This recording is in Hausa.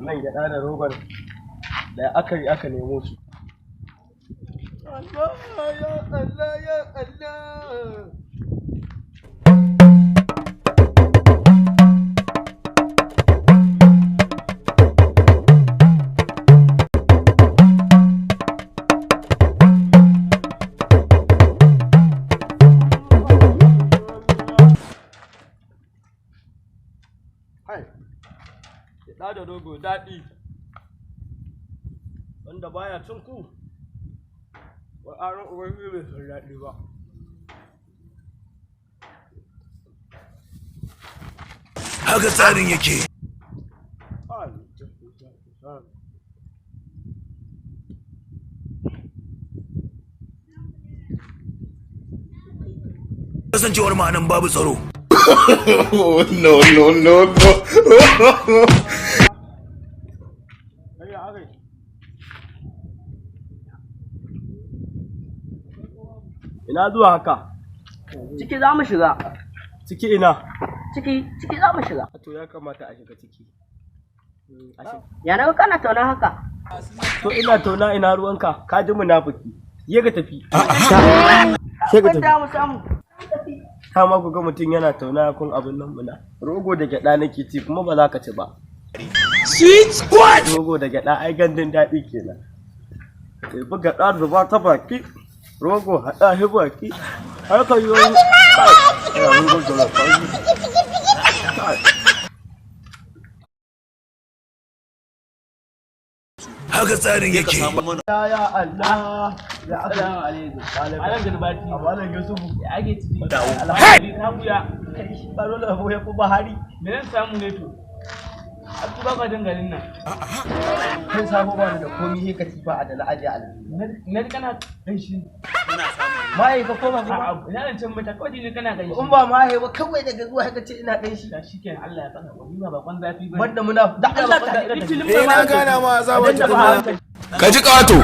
Nan gyaɗa da rogon da aka yi aka nemo su. Allah ya Allah ya Allah. Hai, gyaɗa da rogo daɗi, wanda baya cin ku, wa'arin Ubangiji bai san daɗi ba. Haka tsarin yake. Ai, Kasancewar ma'anan babu tsaro. No, no, no, no. Kai ya aka yi? Ina zuwa haka? Ciki za mu shiga. Ciki ina? Ciki, ciki za mu shiga. To ya kamata a shiga ciki. A shiga. Ya naga kana tauna haka? To ina tauna ina ruwanka, ka ji munafiki. Ye ka tafi. Sai ka tafi. Kwanta mu samu. Ta ma ku ga mutum yana tauna kun abin nan muna. Rogo da gyaɗa nake ci kuma ba za ka ci ba. Sweet what? Rogo da gyaɗa ai gandun daɗi kenan. Sai buga gyaɗa zuba ta baki, rogo haɗa shi baki. Har ka yi wani. Kai, ina rogo da baki. Kai. Haka tsarin yake. Ya ya Allah. Ya Assalamu alaikum. Malam Garbati. Malam Yusufu. Ya ake ciki? Alhamdulillah. Ka buya. Ba dole abu ya fi Buhari. Me zan samu ne to? Abdu ba ka jin garin nan. Kai sabo ba ni da komi sai katifa a da na ajiye aljihu. Na ji kana ganshi. Mahaifa ko ba ba? A'a, ina da can mata kawai ne kana ganshi. In ba mahaifa kawai daga zuwa haka ce ina ƙanshi. Da shi kenan Allah ya baka wani ba bakon zafi ba. Banda muna da Allah ta Ni filin Eh, na ba ma gana ma azaba Idan da ba tukunna. hankali. Ka ji ƙato.